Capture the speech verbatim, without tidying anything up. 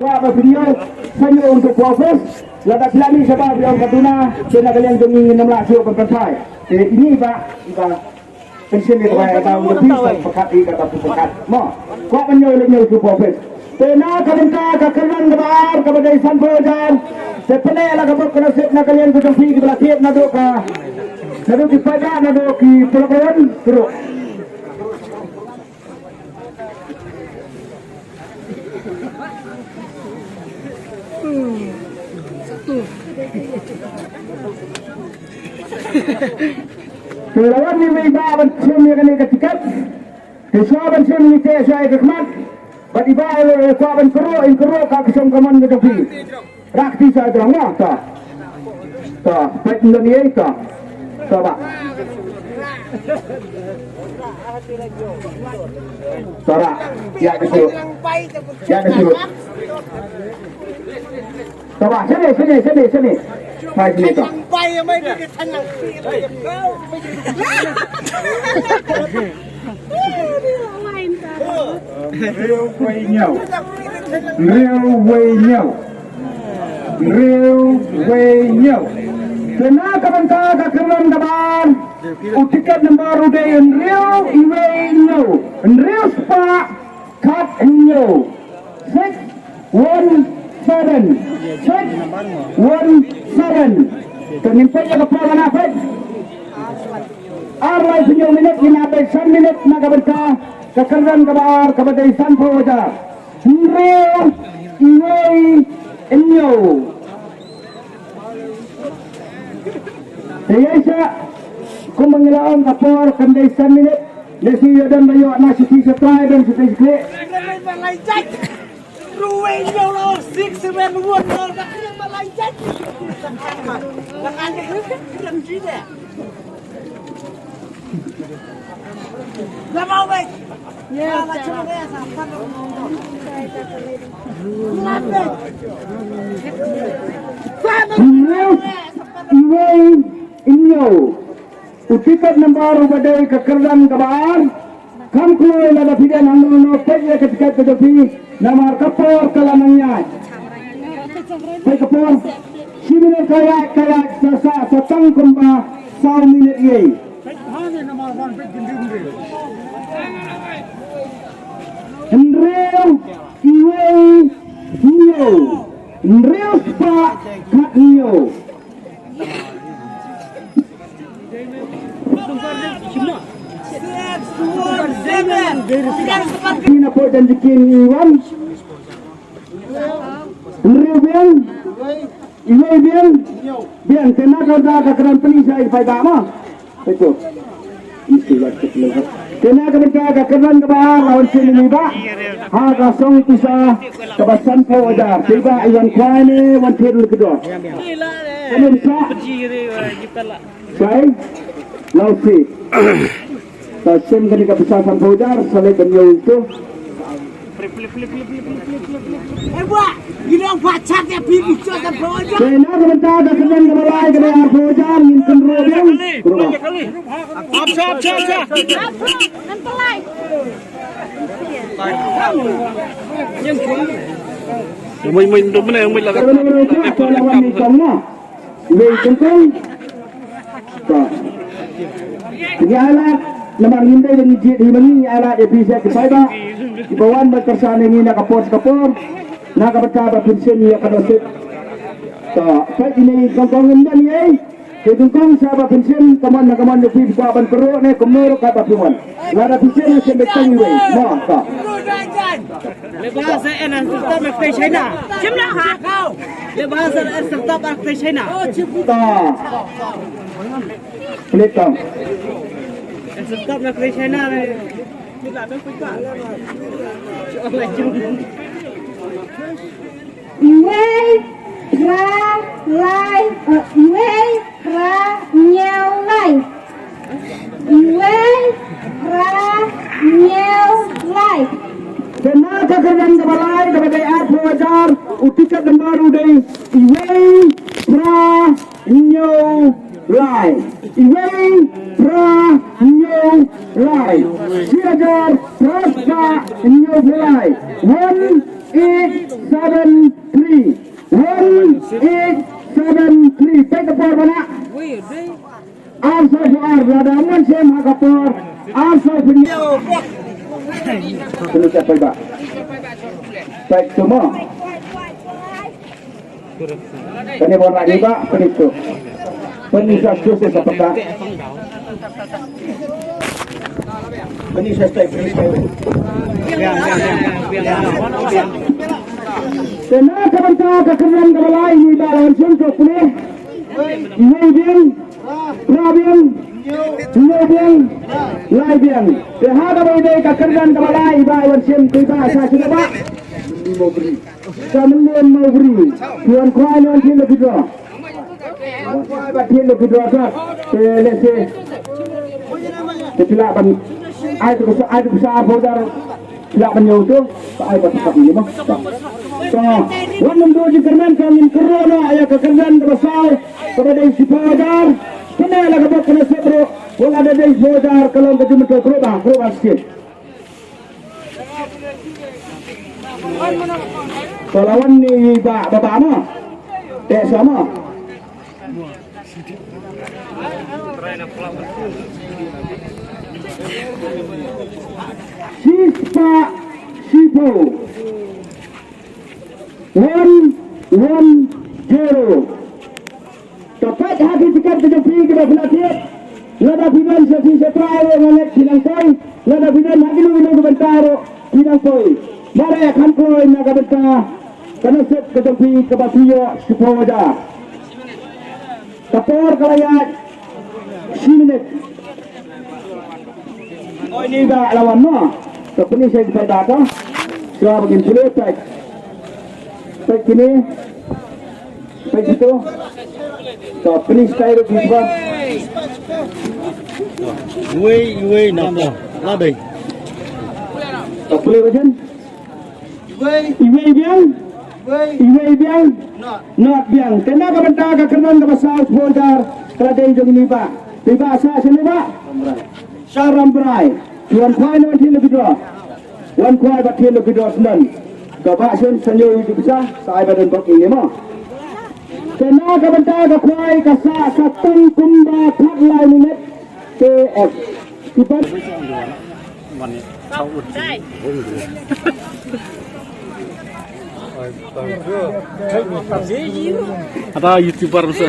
Kwah ba phi ïoh, sa ïoh u to phi office, lada phi la mih shabar phi ong ka duna, te na ka liang jong ngi ngin ym lah shuh ban pynphai. Te ine i bah, i bah, pynshim ïa ka bai ka u phi sa pyrkhat ïa kata phi pyrkhat. Mo, kwah ban ïoh leit ïoh u to phi office. Te na ka bynta ka kyrdan kaba ar kaba dei sanphew hajar, te pynleh la ka bok ka nasib na ka liang ka jong phi kiba la thied naduh ka, naduh ki paidbah naduh ki paralok ka wan, ka ruh. Te la wan ïa i bah ban shim ïa kane ka tiket. Te shuwa ban shim ngi te shuwa ïa ka khmat. Bad i bah ïa kwah ban kyrwoh, in kyrwoh ka ksong kamon ka jong phi. Rak ti sa jong mo, to. To, peit ndo ni, to. To bah. To bah. Ïa ka shuwa. Ïa ka shuwa. To bah, sini, sini, sini, sini. Mai sini to. Hynriew wei hynñiew. Hynriew wei hynñiew. Hynriew wei hynñiew. Te na ka bynta ka kyrdan kaba ar, u tiket number u dei hynriew wei hynñiew. Hynriew spah khat hynñiew. Six one seven. Six one seven. Te ngin peit ïa ka por, ngin peit. Ar lai phew minit, ngin peit san minit na ka bynta ka kyrdan kaba ar kaba dei sanphew hajar. Hynriew wei hynñiew. Te ïa sha, kumba ngi la ong ka por kan dei san minit. Lehse ïoh don ba ïoh na shuti sha trai don shuti sha khlieh. Ruwei ïa lo six seven one lo da kren ba lai jait. Hynriew wei hynñiew. U tiket number uba dei ka kyrdan kaba ar. Kam kloi lada phi don hangno hangno, peit ïa ka tiket ka jong phi. Namar ka por ka la nang ïaid. Peit ka por. Shi minit ka ïaid, ka ïaid sa, sa, sa tang kumba saw minit ïa. Hynriew wei hynñiew. Hynriew spah khat hynñiew. Ina poi dan jikin iwan. Hynriew biang. Iwei biang. Biang kena ka da ka kran peli sai pai ba ma. Betul. Istilah kepala. Kena ka bynta ka kyrdan kaba ar la wan sien ïa i Bah. Ha ka song pisa kaba sanphew hajar. Te i Bah i wan kwai ne wan thir lem ka dor. Kane pisa. Sai. Lau si. Ka sien kane ka pisa sanphew hajar sa leit ban ïoh tu. Te na ka bynta ka kyrdan kaba lai ka dei arphew hajar, ngin kynroh biang. Kynroh. Mui mui ndu mene mui la. Kynroh biang, kynroh biang, kynroh biang. Wei kongkong. To. Ngi ai lad, namar ngim dei ban jied hi ma ngi, ngi ai lad ïa phi sha ki paidbah kiba wan ban kyrshan ïa ngi na ka por sha ka por, na ka bynta ba phin shim ïa ka dohsep. To, peit ine i kongkong, ngim don ei. Te kongkong, sa ba phin shim, ka mon na ka mon ïa phi, phi kwah ban kynroh ne kumno ruh, kat ba phi mon. Lada phi shim, shim beit tang iwei. Mo, to. Le ba sa en an serta ba kte China. Chim na ha. Le ba sa en serta ba kte China. Ta. Klik tang. En serta ba kte China. Iwei, phra, lai, eh, iwei, phra, hynñiew, lai. Iwei, phra, hynñiew, lai. Te na ka kyrdan kaba lai kaba dei arphew hajar, u tiket number u dei iwei, phra, hynñiew, lai. Iwei, phra, hynñiew, lai. Shi hajar, phra, spah, hynñiew, lai. One eight seven Eight seven three. Peit ka por ba na. Ar saw phew ar, lada mon shem ha ka por ar saw phew. Peit tu mo. Kane ba na ni ba, peit tu. Peit ni sa tu sa peta. Peit ni sa stay, peit ni sa. Te na ka bynta ka kyrdan kaba lai, ni ba la wan shem to pule. Ni biang. Phra biang, hynñiew biang, lai biang. Te ha kaba ïadei ka kyrdan kaba lai ba wan shem te ba sa shu ba. Sa Mylliem Mawbri. Tuan Khwai ne wan thied lucky draw. Wan Khwai ba thied lucky draw sa. Te lehse. Te phi lah ban ai tu sa, ai tu sa folder. Sila ban ïoh tu, sa ai ba thap ni mo. To, wat nym duh jingkyrmen, ka ngin kyrwoh noh ïa ka kyrdan kaba saw, kaba dei shiphew hajar. Kane la ka bok kane sep ruh, wat la da dei shiphew hajar, ka long ka jingmyntoi, kyrwoh ba, kyrwoh ba shisien. To la wan ni ba, ba, ba mo. Te sa mo. Shispah shiphew. One one zero. To peit ha ki tiket ka jong phi kiba phi la thied. Lada phi don sha phi sha trai ruh nga ngeit phi nang poi. Lada phi don ha kino kino ki bynta ruh phi nang poi. Ba la ïa kham kloi na ka bynta ka nusip ka jong phi kaba phi ïoh shiphew hajar. Ka por ka la ïaid shi minit. Oi, ni ba la wan mo. To pynïaid sa ïa ki paidbah to. Shuwa ba kin pule, peit. Peit kine. Peit kito. To pynïaid sa ïa ki paidbah. Iwei, iwei, na mo. La dei. To pule ba jen. Iwei biang. Iwei biang. Not biang. Te na ka bynta ka kyrdan kaba saw shiphew hajar ka la dei jong ine i bah. Te i bah sa sha ine i bah. Sha Rambrai. Wan Khwai ne wan thied lucky draw. Wan Khwai ba thied lucky draw shen. Ka bah shen sa ñiew ïa ki pisa sa ai ba don bok ine mo. Te na ka bynta ka Khwai ka sah sa tang kumba khatlai minit. K F. Ki bah. Ada YouTuber masa.